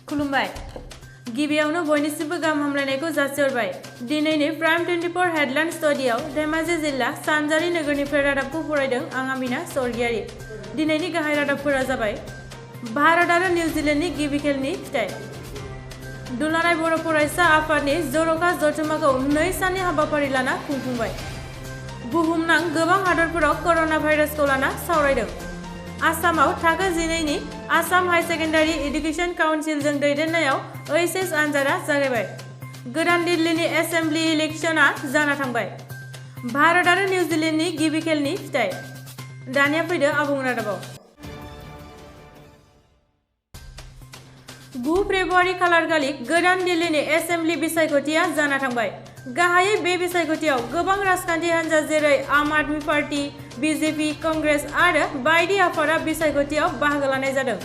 खुलुमबाय गिबियावनो बयनिसिमबो गाहाम हामलायनायखौ जासिहरबाय। दिनैनि प्राइम 24 हेडलाइन स्टुडियाव धेमाजि जिल्ला सानजारि नोगोरनिफ्राय रादाबखौ फरायदों आं आमिना सरगियारि। दिनैनि गाहाय रादाबफोरा जाबाय भारत आरो निउजिलेन्डनि गिबि खेलनि फिथाइ। दुलाराय बर' फरायसा आफादनि जर'खा जथुम्माखौ 2 साननि हाबाफारि लाना खुंफुंबाय। बुहुमनां गोबां हादरफोराव कर'ना भाइरासखौ लाना सावरायदों। आसामाव थाखो 12नि आसाम हाई सेकेन्डारि एडुकेशन काउन्सिलजों दैदेननायाव OHS आनजादा जागायबाय। गोदान दिल्लीनि एसेम्बलि इलेक्शना जाना थांबाय। भारत आरो निउजिलेन्डनि गिबि खेलनि फिथाइ। दानिया फैदो आबुं रादाबाव। 9 फेब्रुवारि खालारखालि गोदान दिल्लीनि एसेम्बलि बिसायख'थिया जाना थांबाय। गाहायै बे बिसायख'थियाव गोबां राजखान्थि हान्जा जेरै आम आदमी पार्टी, BJP, कंग्रेस आरो बायदि आफादा बिसायख'थियाव बाहागो लानाय जादों।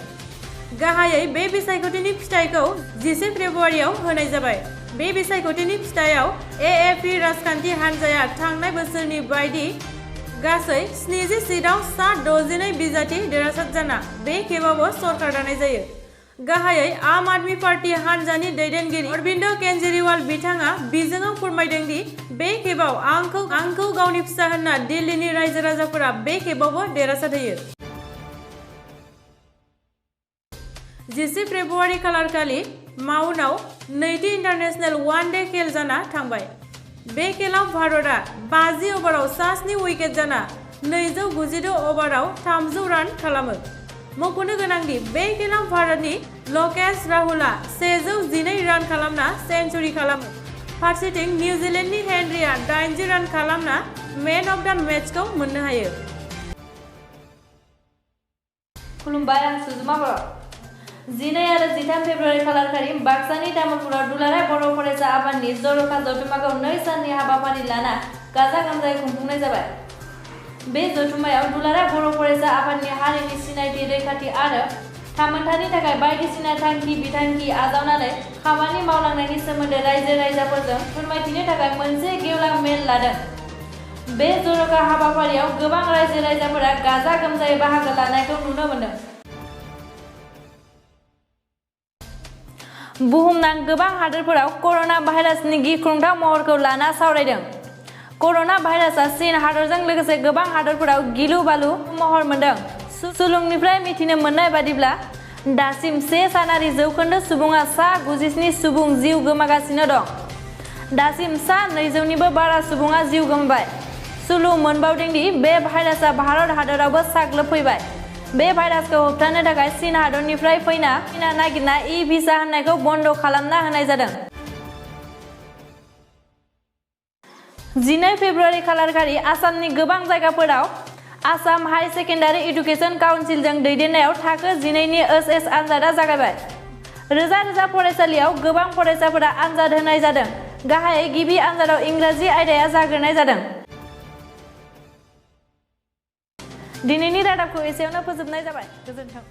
गाहायै बे बिसायख'थिनि फिथाइखौ 11 फेब्रुवारियाव होनाय जाबाय। बे बिसायख'थिनि फिथाइयाव AAP राजखान्थि हान्जाया थांनाय बोसोरनि बायदि गासै 70 सीटआव सा 62 बिजाथि देरहासार जाना बे खेबावबो सरकार दानाय जायो। गाहायै आम आदमी पार्टी हान्जानि दैदेनगिरि अरविन्द केजरीवाल बिथाङा बिजोङाव फोरमायदों दि बे खेबाव आंखौ गावनि फिसा होनना दिल्लीनि रायजो राजाफोरा बे खेबावबो देरहासार होयो। 11 फेब्रुवारि खालारखालि माउन्टआव नैथि इन्टारनेशनेल वान डे खेल जाना थांबाय। बे खेलाव भारतआ 50 अभाराव सा 7 उइकेट जाना 296 अभाराव 300 रान खालामो। मख'नो गोनांदि बे खेलाव भारतनि लकेश राहुलआ 112 रान खालामना सेन्चुरि खालामो। फारसेथिं निउजिलेन्डनि हेनरीआ 80 रान खालामना मेन अफ द मेचखौ मोननो हायो। खुलुमबाय आं सुजुमा बर'। 12 आरो 13 फेब्रुवारि खालारखालि बाक्सानि तामुलपुराव दुलाराय बर' फरायसा आफादनि जर'खा जथुम्माखौ 2 साननि हाबाफारि लाना गाजा गोमजायै खुंफुंनाय जाबाय। बे जथुम्मायाव दुलाराय बर' फरायसा आफादनि हारिनि सिनायथि रैखाथि आरो थामोनथानि थाखाय बायदिसिना थांखि बिथांखि आजावनानै खामानि मावलांनायनि सोमोन्दै रायजो राजाफोरजों फोरमायथिनो थाखाय मोनसे गेवलां मेल लादों। बे जर'खा हाबाफारियाव गोबां रायजो राजाफोरा गाजा गोमजायै बाहागो लानायखौ नुनो मोन्दों। बुहुमनां गोबां हादोरफोराव कर'ना भाइरासनि गिख्रंथाव महरखौ लाना सावरायदों। कर'ना भाइरासआ चीन हादरजों लोगोसे गोबां हादरफोराव गिलु बालु महर मोनदों। सुलुंनिफ्राय मिथिनो मोननाय बादिब्ला दासिम 1 सानारि जौखोन्दो सुबुङा सा 97 सुबुं जिउ गोमागासिनो दं। दासिम सा 200निबो बारा सुबुङा जिउ गोमाबाय। सुलु मोनबावदों दि बे भाइरासआ भारत हादरावबो साग्लोबफैबाय। बे भाइरासखौ होबथानो थाखाय चीन हादरनिफ्राय फैना नागिरना इ-भिसा होनायखौ बन्द खालामना होनाय जादों। 12 फेब्रुवारि खालारखालि आसामनि गोबां जायगाफोराव आसाम हाई सेकेन्डारि एडुकेशन काउन्सिलजों दैदेननायाव थाखो 12नि OHS आनजादा जागायबाय। रोजा रोजा फरायसालियाव गोबां फरायसाफोरा आनजाद होनाय जादों। गाहायै गिबि आनजादाव इंराजि आयदाया जाग्रोनाय जादों। दिनैनि रादाबखौ एसेयावनो फोजोबनाय जाबाय। गोजोन्थों।